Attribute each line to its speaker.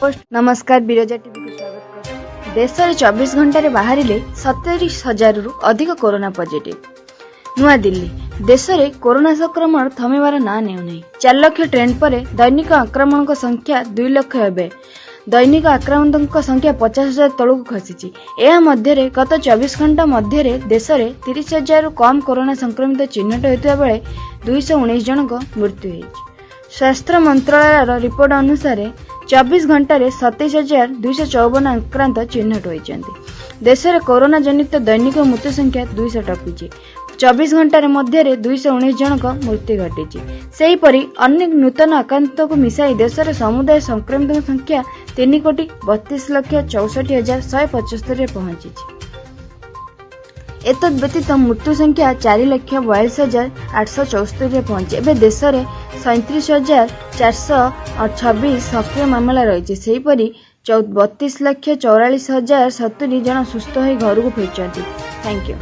Speaker 1: Post. ନମସ୍କାର, ବିରଜା ଟିଭିକୁ ସ୍ୱାଗତ କରୁଛି। ଦେଶରେ 24 ଘଣ୍ଟାରେ ବାହାରିଲେ 27 ହଜାରରୁ ଅଧିକ କରୋନା ପଜିଟିଭ। ନୂଆଦିଲ୍ଲୀ, ଦେଶରେ କରୋନା ସଂକ୍ରମଣ ଥମିବାର ନାଁ ନେଉନାହିଁ। 4 ଲକ୍ଷ ଟ୍ରେଣ୍ଡ ପରେ ଦୈନିକ ଆକ୍ରମଣଙ୍କ ସଂଖ୍ୟା 2 ଲକ୍ଷ। ଏବେ ଦୈନିକ ଆକ୍ରାନ୍ତଙ୍କ ସଂଖ୍ୟା 50 ହଜାର ତଳକୁ ଖସିଛି। ଏହା ମଧ୍ୟରେ ଗତ 24 ଘଣ୍ଟା ମଧ୍ୟରେ ଦେଶରେ 30 ହଜାରରୁ କମ୍ କରୋନା ସଂକ୍ରମିତ ଚିହ୍ନଟ ହୋଇଥିବା ବେଳେ 219 ଜଣଙ୍କ ମୃତ୍ୟୁ ହୋଇଛି। ସ୍ୱାସ୍ଥ୍ୟ ମନ୍ତ୍ରଣାଳୟର ରିପୋର୍ଟ ଅନୁସାରେ 24 ଘଣ୍ଟାରେ 27,254 ଆକ୍ରାନ୍ତ ଚିହ୍ନଟ ହୋଇଛନ୍ତି। ଦେଶରେ କରୋନା ଜନିତ ଦୈନିକ ମୃତ୍ୟୁ ସଂଖ୍ୟା 200 ଟପିଛି। 24 ଘଣ୍ଟାରେ ମଧ୍ୟରେ 219 ଜଣଙ୍କ ମୃତ୍ୟୁ ଘଟିଛି। ସେହିପରି ଅନେକ ନୂତନ ଆକ୍ରାନ୍ତଙ୍କୁ ମିଶାଇ ଦେଶରେ ସମୁଦାୟ ସଂକ୍ରମିତଙ୍କ ସଂଖ୍ୟା 3 କୋଟି 32 ଲକ୍ଷ 64 ହଜାର 175ରେ ପହଞ୍ଚିଛି। ଏତଦ୍ ବ୍ୟତୀତ ମୃତ୍ୟୁ ସଂଖ୍ୟା 4 ଲକ୍ଷ 42 ହଜାର 874ରେ ପହଞ୍ଚିଛି। ଏବେ ଦେଶରେ 37,426 ସକ୍ରିୟ ମାମଲା ରହିଛି। ସେହିପରି 32 ଲକ୍ଷ 44 ହଜାର 70 ଜଣ ସୁସ୍ଥ ହୋଇ ଘରକୁ ଫେରିଛନ୍ତି। Thank you.